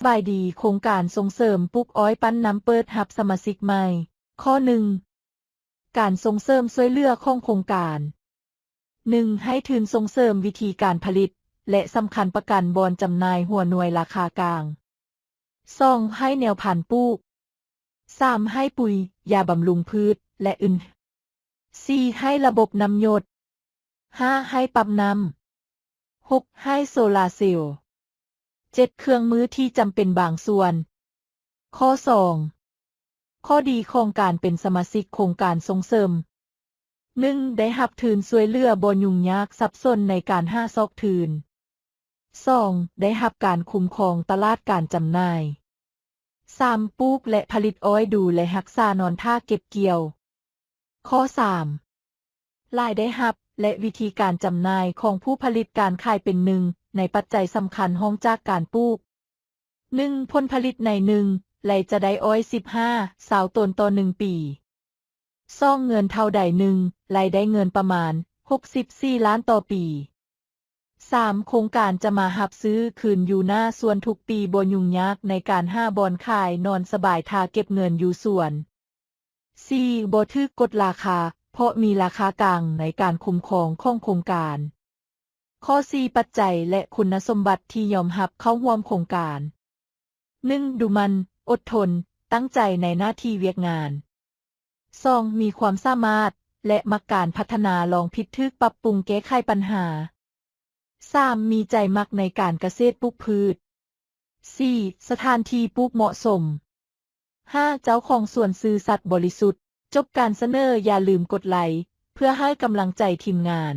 ບາຍດີ, ໂຄງການສົ່ງເສີມປູກອ້ອຍປັ້ນນ້ຳເປີດຮັບສະມາຊິກໃໝ່. ຂໍ້ໜຶ່ງ ການສົ່ງເສີມຊ່ວຍເຫຼືອຂອງໂຄງການ. ໜຶ່ງ ໃຫ້ທຶນສົ່ງເສີມວິທີການຜະລິດ ແລະ ສຳຄັນປະກັນບ່ອນຈຳໜ່າຍຫົວໜ່ວຍລາຄາກາງ. ສອງ ໃຫ້ແນວພັນປູກ. ສາມ ໃຫ້ປຸ໋ຍຢາບຳລຸງພືດ ແລະ ອື່ນ. ສີ່ ໃຫ້ລະບົບນ້ຳຢົດ. ຫ້າ ໃຫ້ປັບນ້ຳ. ຫົກ ໃຫ້ໂຊລາເຊວ. ເຈັດ ເຄື່ອງມືທີ່ຈຳເປັນບາງສ່ວນ. ຂໍ້ສອງ ຂໍ້ດີຂອງການເປັນສະມາຊິກໂຄງການສົ່ງເສີມ. ໜຶ່ງ ໄດ້ຮັບທຶນຊ່ວຍເຫຼືອບໍ່ຫຍຸ້ງຍາກສັບສົນໃນການຫາຊອກທຶນ. ສອງ ໄດ້ຮັບການຄຸ້ມຄອງຕະຫຼາດການຈຳໜ່າຍ. ສາມ ປູກ ແລະ ຜະລິດອ້ອຍ, ດູແລຮັກສາ, ນອນຖ້າເກັບກ່ຽວ. ຂໍ້ສາມ ລາຍໄດ້ຮັບ ແລະ ວິທີການຈຳໜ່າຍຂອງຜູ້ຜະລິດການຂາຍເປັນໜຶ່ງໃນປັດໄຈສຳຄັນຮອງຈາກການປູກ. ໜຶ່ງ ຜົນຜະລິດໃນໜຶ່ງໄລ່ຈະໄດ້ອ້ອຍສິບຫ້າ ຊາວໂຕນຕໍ່ໜຶ່ງປີ. ສອງ ເງິນເທົ່າໃດ? ໜຶ່ງ ລາຍໄດ້ເງິນປະມານຫົກສິບສີ່ລ້ານຕໍ່ປີ. ສາມ ໂຄງການຈະມາຮັບຊື້ຄືນຢູ່ໜ້າສວນທຸກປີ, ບໍ່ຫຍຸ້ງຍາກໃນການຫາບ່ອນຂາຍ, ນອນສະບາຍຖ້າເກັບເງິນຢູ່ສວນ. ສີ່ ບໍ່ຖືກກົດລາຄາ ເພາະມີລາຄາກາງໃນການຄຸ້ມຄອງຂອງໂຄງການ. ຂໍ້ສີ່ ປັດໄຈ ແລະ ຄຸນນະສົມບັດທີ່ຍອມຮັບເຂົ້າຮ່ວມໂຄງການ. ໜຶ່ງ ດຸໝັ່ນ, ອົດທົນ, ຕັ້ງໃຈໃນໜ້າທີ່ວຽກງານ. ສອງ ມີຄວາມສາມາດ ແລະ ມັກການພັດທະນາ, ລອງຜິດຖືກ, ປັບປຸງ, ແກ້ໄຂບັນຫາ. ສາມ ມີໃຈມັກໃນການກະເສດປູກພືດ. ສີ່ ສະຖານທີ່ປູກເໝາະສົມ. ຫ້າ ເຈົ້າຂອງສວນຊື່ສັດບໍລິສຸດ. ຈົບການສະເໜີ, ຢ່າລືມກົດໄລເພື່ອໃຫ້ກຳລັງໃຈທີມງານ.